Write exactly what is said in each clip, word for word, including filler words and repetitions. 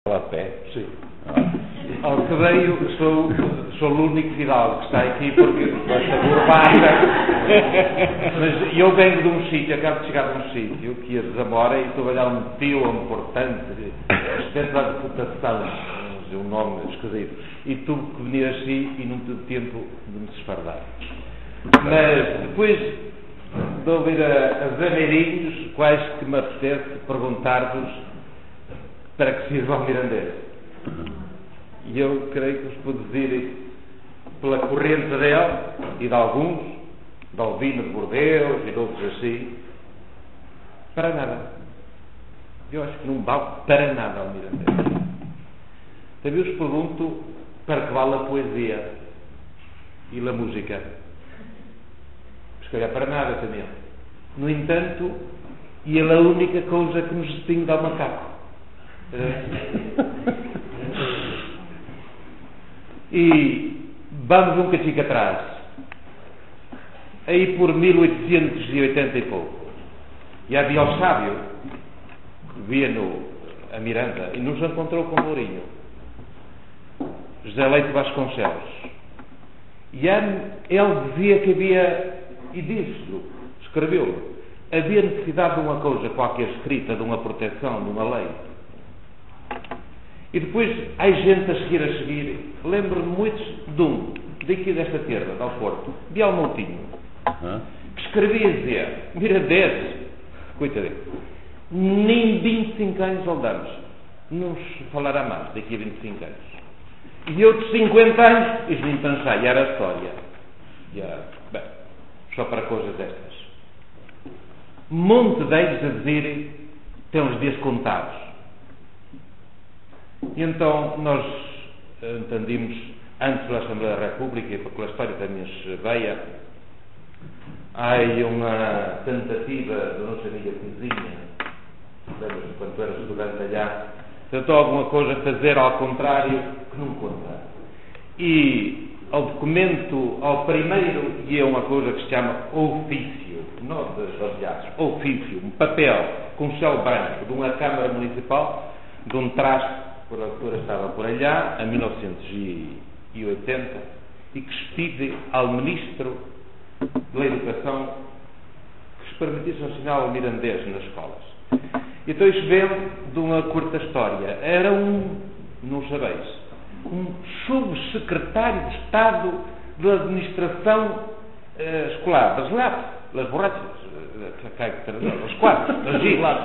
Ao que veio, sou, sou o único fidalgo que está aqui porque com esta corbata. Mas eu venho de um sítio, acabo de chegar de um sítio que ia de Zamora e estou a olhar um teu importante, presidente da deputação, um nome esquisito, e tu que venias assim e não tive tempo de me desfardar. Mas depois de ouvir a, a Zé Meirinhos, quase que me apetece perguntar-vos para que sirva ao mirandês. E eu creio que vos pude dizer, pela corrente dele e de alguns, de Alvino de Bordeus e de outros assim, para nada. Eu acho que não vale para nada ao mirandês. Também vos pergunto para que vale a poesia e a música. Se calhar para nada também. No entanto, é a única coisa que nos distingue ao macaco. E vamos um bocadinho atrás. Aí por mil oitocentos e oitenta e pouco, e havia o sábio, via no, a Miranda, e nos encontrou com Mourinho, José Leite Vasconcelos. E ele dizia que havia, e disse-lhe, escreveu-lhe, havia necessidade de uma coisa qualquer escrita, de uma proteção, de uma lei. E depois, há gente a seguir, a seguir. Lembro-me muito de um, daqui desta terra, do Porto, Bial Moutinho, que escrevia e dizia, mirandês, coitadinho, nem vinte e cinco anos lhe damos, não se falará mais daqui a vinte e cinco anos. E eu de cinquenta anos, isto me pensar, e era a história. E era, bem, só para coisas destas. Monte deles a dizerem, têm os dias contados. E então nós, eh, entendimos, antes da Assembleia da República, e porque a história também se veia, há aí uma tentativa da nossa amiga Terezinha, lembras-te, quando tu eras estudante allá, tentou alguma coisa fazer ao contrário que não conta. E ao documento, ao primeiro, e é uma coisa que se chama ofício, não de, de, aliás, ofício, um papel com selo branco de uma Câmara Municipal, de um traste, por altura estava por allá, em mil novecentos e oitenta, e que expide ao Ministro da Educação que se permitisse ensinar o mirandês nas escolas. Então isto vem de uma curta história. Era um, não sabeis, um subsecretário de Estado da administração, eh, escolar, das latas, das borrachas, eh, que cai que traz, das quatro, das gilas.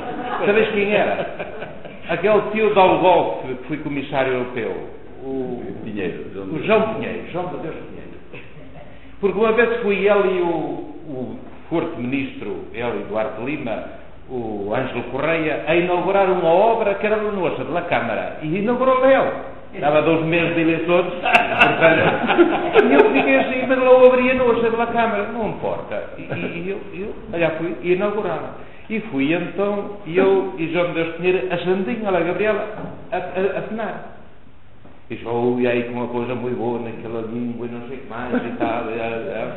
Sabeis quem era? Aquele tio do Golfe que foi comissário europeu, o Pinheiro, o João Pinheiro, João de Deus Pinheiro. Porque uma vez foi ele e o, o forte ministro, ele e Duarte Lima, o Ângelo Correia, a inaugurar uma obra que era da nossa, da Câmara. E inaugurou ele. Estava a dois meses de eleições, portanto, e eu fiquei assim, mas lá o abria, não achei da Câmara, não importa. E, e, e eu, eu, olha, fui inaugurar. E fui então, eu e João de Deus Pinheiro, a Sandinha, lá, Gabriela, a, a, a cenar. E já ouvi aí com uma coisa muito boa naquela língua e não sei o que mais e tal. E, é, é.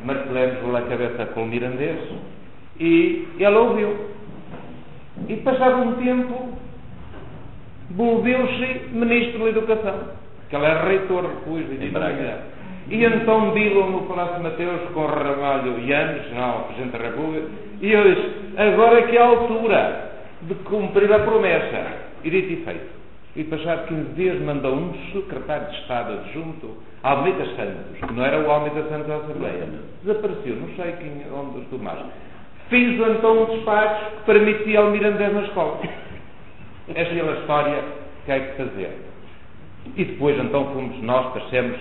Martelamos lá a cabeça com o mirandês e ela ouviu. E passado um tempo, volveu-se ministro da Educação, que ele era reitor depois de Em Braga. E então viram no Palácio Mateus com Ramalho e Yanes, general Presidente da República, e eu disse, agora é que é a altura de cumprir a promessa. E dito e feito. E passado quinze dias mandou um secretário de Estado adjunto, Almeida Santos, que não era o Almeida Santos da Assembleia. Desapareceu, não sei quem, onde estou mais. Fiz então um despacho que permitia ao mirandês na escola. Esta é a história que há que fazer. E depois então fomos nós, passemos,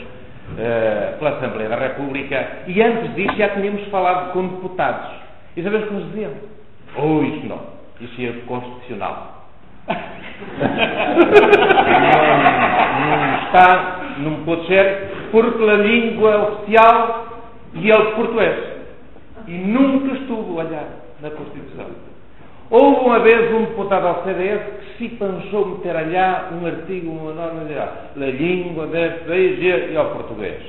eh, pela Assembleia da República e antes disso já tínhamos falado com deputados. E sabes o que nos diziam? Oh, isso não, isso é constitucional. Não, não está, não pode ser, porque a língua oficial é o português. E nunca estuvo, olha, na Constituição. Houve uma vez um deputado ao C D S que se pensou meter allá um artigo, uma norma de, a língua deste país é, é o português.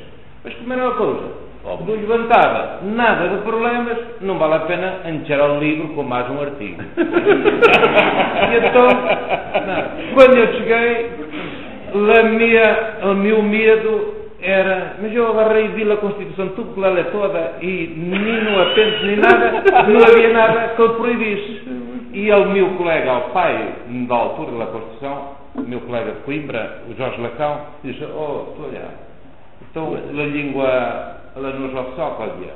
Mas como era uma coisa, não levantava nada de problemas, não vale a pena encher o livro com mais um artigo. E então, não, Quando eu cheguei, la mia, o meu medo era, mas eu agarrei, vi la Constituição, tudo que la lê toda, e nem no atento, nem nada, não havia nada que eu proibisse. E o meu colega, o pai, da altura da Constituição, o meu colega de Coimbra, o Jorge Lacão, disse: "Oh, tu olha, então a língua, ela não joga só com a dia."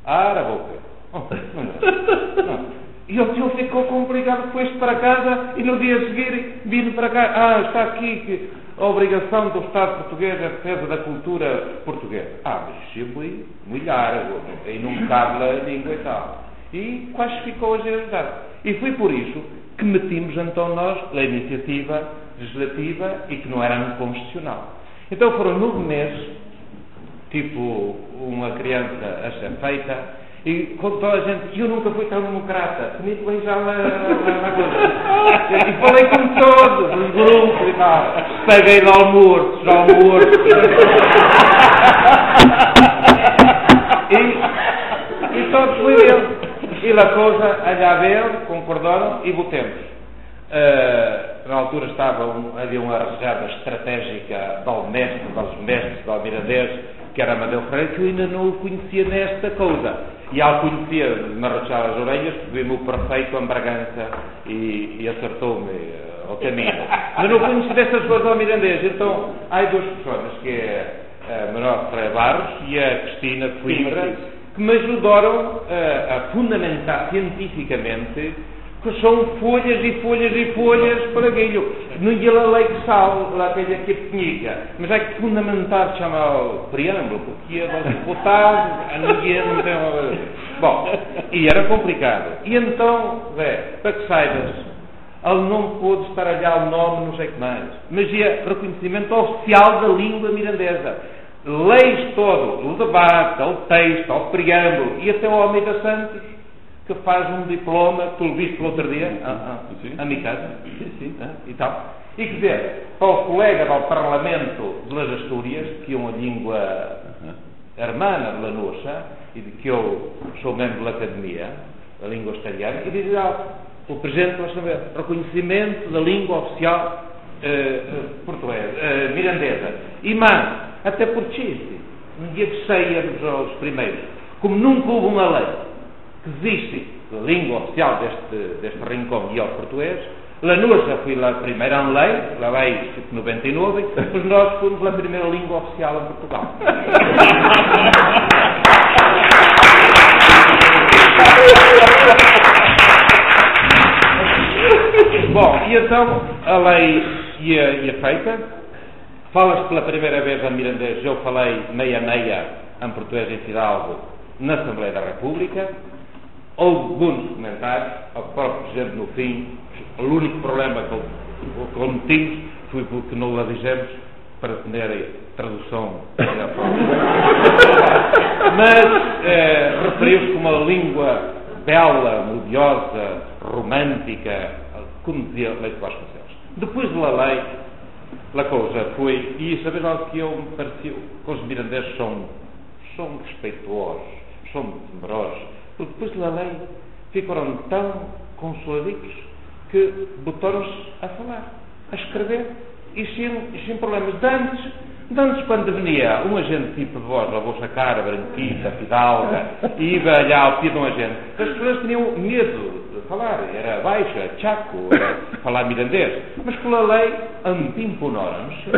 Árabe ou quê? Oh, não é. Não. E o tio ficou complicado, foi-se para casa e no dia a seguir vim para cá. "Ah, está aqui que a obrigação do Estado português é a defesa da cultura portuguesa." "Ah, mas isso é muito, muito largo, aí não cabe a língua e tal." E quase ficou a ajudar. E foi por isso que metimos então nós a iniciativa legislativa e que não era constitucional. Então foram nove meses, tipo uma criança a ser feita, e com toda a gente, e eu nunca fui tão democrata, tinha que beijar na, na, na coisa. E falei com todos os grupos e tal. Paguei de almoços, de almoços. E, e pronto, fui eu. E a coisa, allá veio, concordaram e votemos. Eh, na altura estava um, havia uma reserva estratégica do mestre, dos mestres, do mirandês, que era Amadeu Ferreira, que eu ainda não o conhecia nesta coisa. E ao conhecer, me arrochava as orelhas, porque vi-me o prefeito em Bragança e, e acertou-me, eh, ao caminho. Mas não conhecia destas coisas ao mirandês. Então, há duas pessoas, que é, eh, Manuel Ferreira Barros e a Cristina de Coimbra, que me ajudaram, eh, a fundamentar cientificamente que são folhas e folhas e folhas para aquilo. Não ia lá lei que sal, lá que é que tinha. Mas é que fundamentar, chamar o preâmbulo, porque ia dar deputado, a ninguém não tem nada a ver. Bom, e era complicado. E então, é, para que saibas, ele não pôde estar allá o nome, não sei o que mais. Mas é reconhecimento oficial da língua mirandesa. Leis todo, o debate, o texto, o preâmbulo, e até o Almeida Santos, que faz um diploma, que tu viste no outro dia, ah, ah, Sim. a mi casa, Sim, sim. ah, e tal. E quer dizer, para o colega do Parlamento das Astúrias, que é uma língua Aham. hermana de la nossa, e de que eu sou membro da Academia, da língua asturiana, e diz algo. O presidente da Assembleia, reconhecimento da língua oficial, eh, eh, portuguesa, eh, mirandesa. E mais, até por chiste, um dia que saímos aos primeiros, como nunca houve uma lei que existe, a língua oficial deste, deste rincão e ao português, la nossa foi la primeira lei, la lei noventa e nove, mas nós fomos a primeira língua oficial em Portugal. Bom, e então a lei ia, ia feita. Fala-se pela primeira vez em mirandês, eu falei meia-meia em português e fidalgo na Assembleia da República. Houve bons comentários, o próprio presidente no fim, o único problema que, que cometimos foi porque não la dizemos para ter tradução. Mas, eh, referiu-se como uma língua bela, melodiosa, romântica, como dizia Leite Vasconcelos. Depois da lei, la coisa foi, e sabes algo que eu me pareceu, que os mirandês são, são respeitosos, são temerosos, porque depois da lei ficaram tão consoladicos que botaram-se a falar, a escrever, e sem, sem problemas. De antes, de antes, quando vinha um agente tipo de voz, a vossa cara, branquita, fidalga, e ia olhar ao pé de um agente, as pessoas tinham medo de falar, era baixo, era chaco, era falar mirandês. Mas pela lei, antimponoram-se.